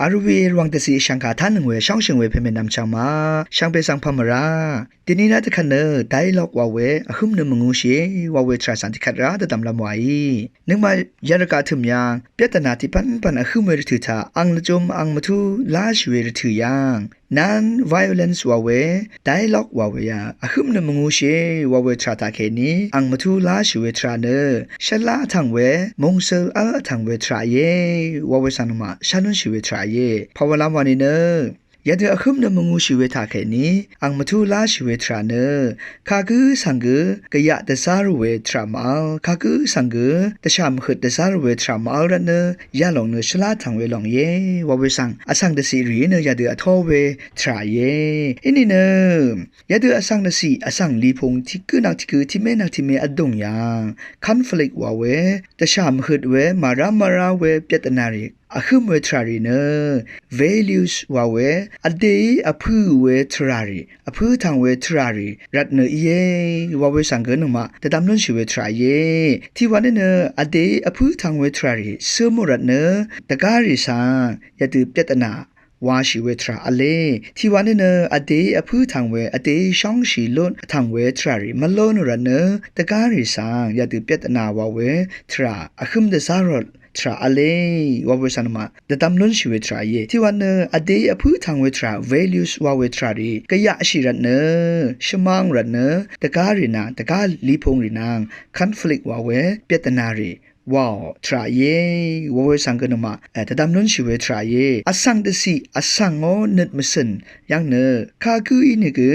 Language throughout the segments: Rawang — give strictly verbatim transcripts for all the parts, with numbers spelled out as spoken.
Arwe rwàng dvzì shvngkà tánøng we shóngshø̀ng we pèmènvm chvngma shvngbe svng pvmvrá. Dèní rá dvkvt nø dialogue wa we vhǿm nø mvngūshìe wa we tvrà svng dvkvt rá dvdv̀mlv́m wàí. Nøngmaq yarvgaq tø̀m yv̀ng pyvtnà tiq pv́npv̀n vhǿm we rvtø̀ taq ang lvjum ang mvtú láshì we rvtø̀ yv̀ng non-violence wa we, dialogue wa we yà vhǿm nø mvngūshìe wa we tvrà taqkèní ang mvtú láshì we tvrà nø shvlá vtv̀ng we, mòngsøl v́l vtv̀ng we tvrà íe wa we svng nøngmaq shá lúnshì we tvrà íe. Pàwàlv́m wà nìnø yadø vhǿm nø mvngūshì we taqkèní ang mvtú láshì we tvrà nø kagǿ svng gø gvyaq dvzá rú we tvrà mv-vl, kagǿ svng gø dvshà mvhøt dvzá rú we tvrà mv-vl rvtnø yalòng nø shvlá vtv̀ng we lòng íe wa we svng vsvng dvciq rìí nø yadø vtó we tvrà íe. Inìnø yadø vsvng dvciq vsvng lipung tiq gǿ nvng tiq gǿ tiq mé nvng tiq mé vdùng yv̀ng conflict wa we, dvshà mvhøt we, màrá màrá we pyvtnà rì vhǿm we tvrà rì nø values wa we, vdèí vpǿ we tvrà rì, vpǿ tv̀ng we tvrà rì rvtnø íe wa we svng gø nøngmaq dvdvm lúnshì we tvrà íe. Tiqwà nø nø vdèí vpǿ tv̀ng we tvrà rì cǿmò rvtnø dvgá rì svng yadø pyvtnà washì we tvrà v̄le. Tiqwà nø nø vdèí vpǿ tv̀ng we, vdèí shóngshì lún vtv̀ng we tvrà rì mvlónò rvtnø dvgá rì svng yadø pyvtnà wa we tvrà vhǿm dvzá rvt tvrà v̄le wa we svng nøngmaq dvdvm lúnshì we tvrà íe. Tiqwà nø vdèí vpǿ tv̀ng we tvrà, values wa we tvrà rì gvyaqshì rvtnø, shvmang rvtnø dvgá rì nvng, dvgá lipung rì nvng conflict wa we, pyvtnà rì wàò tvrà íe wa we svng gø nøngmaq dvdvm lúnshì we tvrà íe. Vsvng dvciq vsvngó nøt mvcø̀n yv̀ng nø kagǿ ínìgø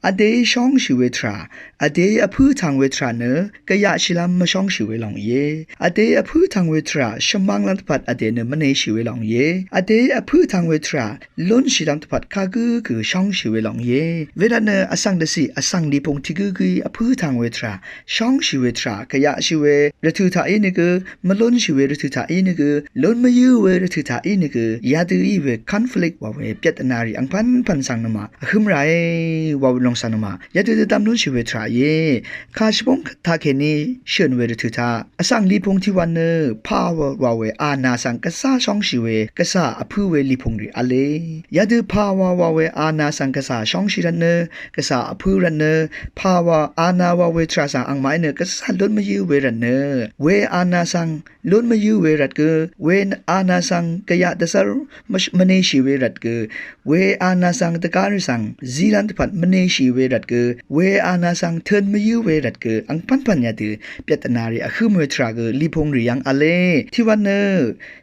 vdèí shóngshì we tvrà, vdèí vpǿ tv̀ng we tvrà nø gvyaqshìlv́m mvshóngshì we lòng íe. Vdèí vpǿ tv̀ng we tvrà shvmv́nglv́m dvpvt vdè nø mvneshì we lòng íe. Vdèí vpǿ tv̀ng we tvrà lúnshìlv́m dvpvt kagǿ gø shóngshì we lòng íe. Wervtnø vsvng dvciq vsvng lipung tiq gǿ gǿí vpǿ tv̀ng we tvrà, shóngshì we tvrà, gvyaqshì we rvtø̀ taq ínìgø, mvlúnshì we rvtø̀ taq ínìgø, lún mvyǿ we rvtø̀ taq ínìgø yadø í we conflict wa we pyvtnà rì angpv́npv̀n svng nøngmaq vhǿm ràe wa we lòng svng nøngmaq yadø dvdvm lúnshì we tvrà íe. Kàshvbóng taqkèní shø̀n we rvtø̀ taq vsvng lipung tiqwà nø power wa we, ànà svng gvzá shóngshì we, gvzà vpǿ we lipung rì v̄le. Yadø power wa we, ànà svng gvzà shóngshì rvtnø, gvzà vpǿ rvtnø, power, ànà wa we tvrà svng angmaqí nø gvzá lún mvyǿ we rvtnø, we ànà svng lún mvyǿ we rvt gø, we ànà svng gvyaq dvzv́r mvsh-, mvneshì we rvt gø, we ànà svng dvgá rì svng zílv́m dvpvt mvneshì we rvt gø, we ànà svng tø̄n mvyǿ we rvt gø, angpv́npv̀n yadø pyvtnà rì vhǿm we tvrà gø lipung rì yv̀ng v̄le. Tiqwà nø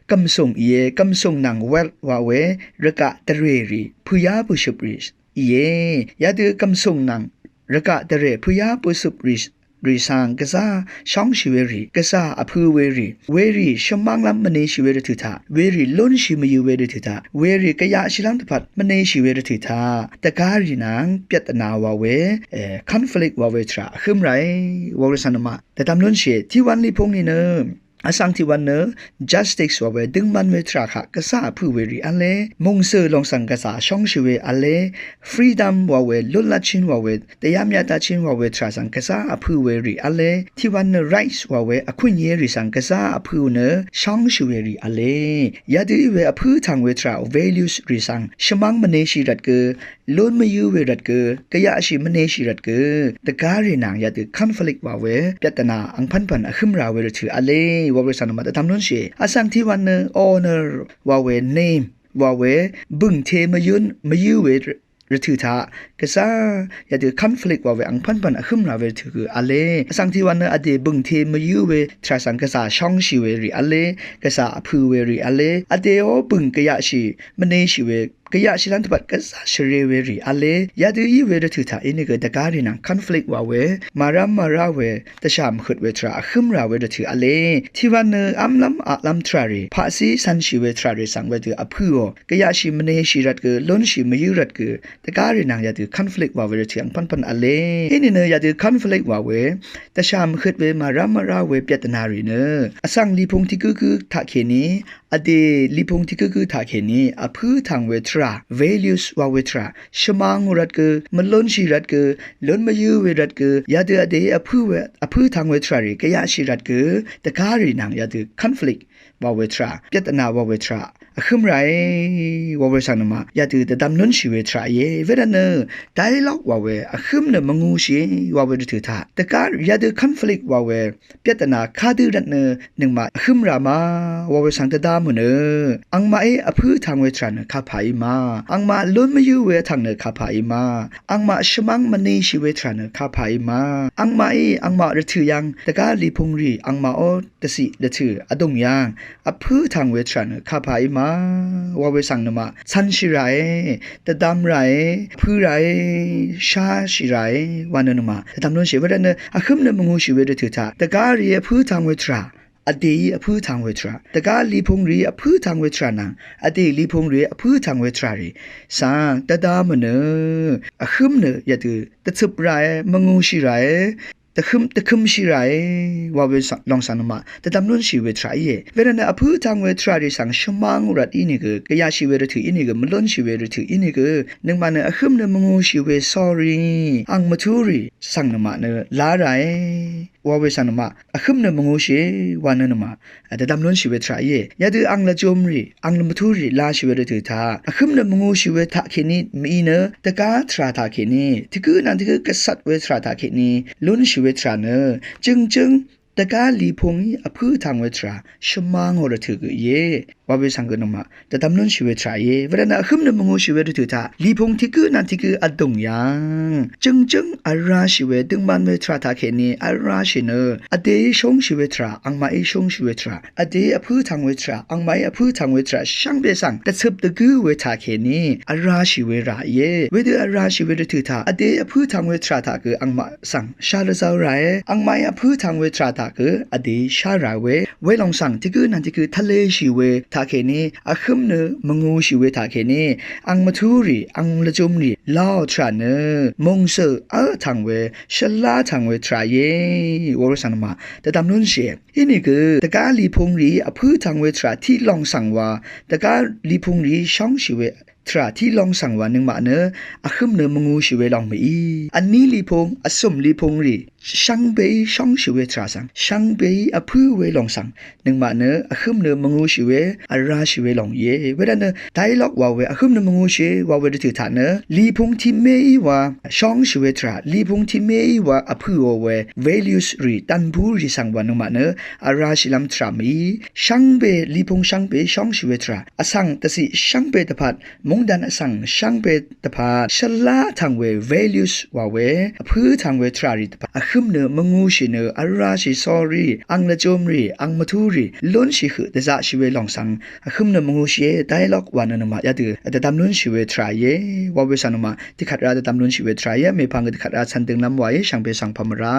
gv̀msùng íe, gv̀msùng nvng wealth wa we, rvgaq dvrè rì, pø̀yá pø̀shøp rì íe. Yadø gv̀msùng nvng rvgaq dvrè, pø̀yá pø̀shøp rì, rì svng gvzá shóngshì we rì, gvzà vpǿ we rì, werì shvmv́nglv́m mvneshì we rvtø̀ taq, werì lúnshì mvyǿ we rvtø̀ taq, werì gvyaqshìlv́m dvpvt mvneshì we rvtø̀ taq, dvgá rì nvng pyvtnà wa we, eh, conflict wa we tvrà vhǿm ràe wa we svng nøngmaq dvdvm lúnshìe. Tiqwà lipung nìnø vsvng tiqwà nø justice wa we, døngman we tvrà kaq gvzá vpǿ we rì v̄le. Mòngsø̀ lòng svng gvzà shóngshì we v̄le. Freedom wa we, lúnlatchín wa we, dvyá myatachín wa we tvrà svng gvzá vpǿ we rì v̄le. Tiqwà nø rights wa we, vkúnye rì svng gvzá vpǿ nø shóngshì we rì v̄le. Yadø í we vpǿ tv̀ng we tvrà, values rì svng shvmv́ng mvneshì rvt gø, lún mvyǿ we rvt gø, gvyaqshì mvneshì rvt gø, dvgá rì nvng yadø conflict wa we, pyvtnà angpv́npv̀n vhǿm rà we rvtø̀ v̄le wa we svng nøngmaq dvdvm lúnshìe. Vsvng tiqwà nø honor wa we, name wa we, bø̀ngte mvyǿn, mvyǿ we rvtø̀ taq gvzá yadø conflict wa we angpv́npv̀n vhǿm rà we rvtø̀ gø v̄le. Vsvng tiqwà nø vdè bø̀ngte mvyǿ we tvrà svng gvzà shóngshì we rì v̄le, gvzà vpǿ we rì v̄le. Vdèó bø̀ng gvyaqshì mvneshì we, gvyaqshìlv́m dvpvt gvzà shvre we rì v̄le. Yadø í we rvtø̀ taq ínìgø dvgá rì nvng conflict wa we, màrá màrá we, dvshà mvhøt we tvrà vhǿm rà we rvtø̀ v̄le. Tiqwà nø v́mlv́m aqlv́m tvrà rì, paqzí cv̄nshì we tvrà rì svng wedø vpǿò, gvyaqshì mvneshì rvt gø, lúnshì mvyǿ rvt gø, dvgá rì nvng yadø conflict wa we rvtø̀ angpv́npv̀n v̄le. Inìnø yadø conflict wa we, dvshà mvhøt we, màrá màrá we pyvtnà rì nø vsvng lipung tiq gǿ gǿ taqkèní, vdè lipung tiq gǿ gǿ taqkèní vpǿ tv̀ng we tvrà, values wa we tvrà, shvmv́ng rvt gø, mvlúnshì rvt gø, lún mvyǿ we rvt gø, yadø vdè vpǿ we, vpǿ tv̀ng we tvrà rì gvyaqshì rvt gø, dvgá rì nvng yadø conflict wa we tvrà, pyvtnà wa we tvrà vhǿm ràe wa we svng nøngmaq yadø dvdvm lúnshì we tvrà íe. Wervtnø dialogue wa we vhǿm nø mvngūshìe wa we dvtø̀ taq dvgá yadø conflict wa we pyvtnà kadø rvtnø nøngmaq vhǿm rà ma wa we svng dvdvm nø angmaqí vpǿ tvng we tvrà nø kapà í ma, angmaq lún mvyǿ we vtv̀ng nø kapà í ma, angmaq shvmv́ng mvnishì we tvrà nø kapà í ma, angmaqí angmaq rvtø̀ yvng dvgá lipung rì angmaqó dvciq dvtø̀ vdùng yvng vpǿ tvng we tvrà nø kapà í ma wa we svng nøngmaq cv̄nshì ràe, dvdvm ràe, vpǿ ràe, sháshì ràe wa nø nøngmaq dvdvm lúnshì. Wervtnø vhǿm nø mvngūshì we dvtø̀ taq dvgá rìí vpǿ tvng we tvrà, vdèí vpǿ tvng we tvrà, dvgá lipung rìí vpǿ tvng we tvrà nvng vdè lipung rìí vpǿ tvng we tvrà rì svng dvdvm nø vhǿm nø yadø dvcøp ràe, mvngūshì ràe, dvhøm dvkømshì ràe wa we svng lòng svng nøngmaq dvdvm lúnshì we tvrà íe. Wervtnø vpǿ tvng we tvrà rì svng shvmv́ng rvt ínìgø, gvyaqshì we rvtø̀ ínìgø, mvlúnshì we rvtø̀ ínìgø nøngmaq nø vhǿm nø mvngūshì we sorry, ang mvtú rì svng nøngmaq nø lá ràe wa we svng nøngmaq vhǿm nø mvngūshìe wa nø nøngmaq dvdvm lúnshì we tvrà íe. Yadø ang lvjø̄m rì, ang lvmvtú rì lashì we dvtø̀ taq vhǿm nø mvngūshì we taqkèní mìí nø dvgá tvrà taqkèní, tiq gǿ nvng tiq gǿ gvcvt we tvrà taqkèní lúnshì we tvrà nø jø̀ngjǿng dvgá lipung í vpǿ tvng we tvrà shvmv́ng ò rvtø̀ gø íe wa we svng gø nøngmaq dvdvm lúnshì we tvrà íe. Wervtnø vhǿm nø mvngūshì we dvtø̀ taq lipung tiq gǿ nvng tiq gǿ vdùng yvng jø̀ngjǿng vrashì we døngman we tvrà taqkèní vrashì nø vdèí shóngshì we tvrà, angmaqí shóngshì we tvrà, vdèí vpǿ tvng we tvrà, angmaqí vpǿ tvng we tvrà shvngbe svng dvcøp dvgǿ we taqkèní vrashì we rà íe. Wedø vrashì we dvtø̀ taq vdèí vpǿ tvng we tvrà taq gø angmaq svng shá rvzv́l ràe, angmaqí vpǿ tvng we tvrà taq gø vdèí shá rà we, welòng svng tiq gǿ nvng tiq gǿ tvleshì we taqkèní vhǿm nø mvngūshì we taqkèní ang mvtú rì, ang lvjø̄m rì laò tvrà nø mòngzø̀ v́l tvng we, shvlá tvng we tvrà íe wa we svng nøngmaq dvdvm lúnshìe. Ínìgø dvgá lipung rìí vpǿ tvng we tvrà tiq lòng svng wa, dvgá lipung rìí shóngshì we tvrà tiq lòng svng wa nøngmaq nø vhǿm nø mvngūshì we lòng mìí, vní lipung, vcø̀m lipung rì shvngbeí shóngshì we tvrà svng shvngbeí vpǿ we lòng svng nøngmaq nø vhǿm nø mvngūshì we vrashì we lòng íe. Wervtnø dialogue wa we vhǿm nø mvngūshìe wa we dvtø̀ taq nø lipung tiqméí wa shóngshì we tvrà, lipung tiqméí wa vpǿò we values rì, dv̀nbú rì svng wa nøngmaq nø vrashìlv́m tvrà mìí, shvngbe lipung shvngbe shóngshì we tvrà, vsvng dvciq shvngbe dvpvt, mungdan vsvng shvngbe dvpvt shvlá tvng we values wa we vpǿ tvng we tvrà rì dvpvt vhǿm nø mvngūshì nø vrashì sorry, ang lvjø̄m rì, ang mvtú rì lúnshì høq dvzaqshì we lòng svng vhǿm nø mvngūshìe. Dialogue wa nø nøngmaq yadø dvdvm lúnshì we tvrà íe wa we svng nøngmaq tiqkvt rá dvdvm lúnshì we tvrà íe. Mèpvng gø tiqkvt rá cv̄n dønglv́m wa í shvngbe svng pà mvrá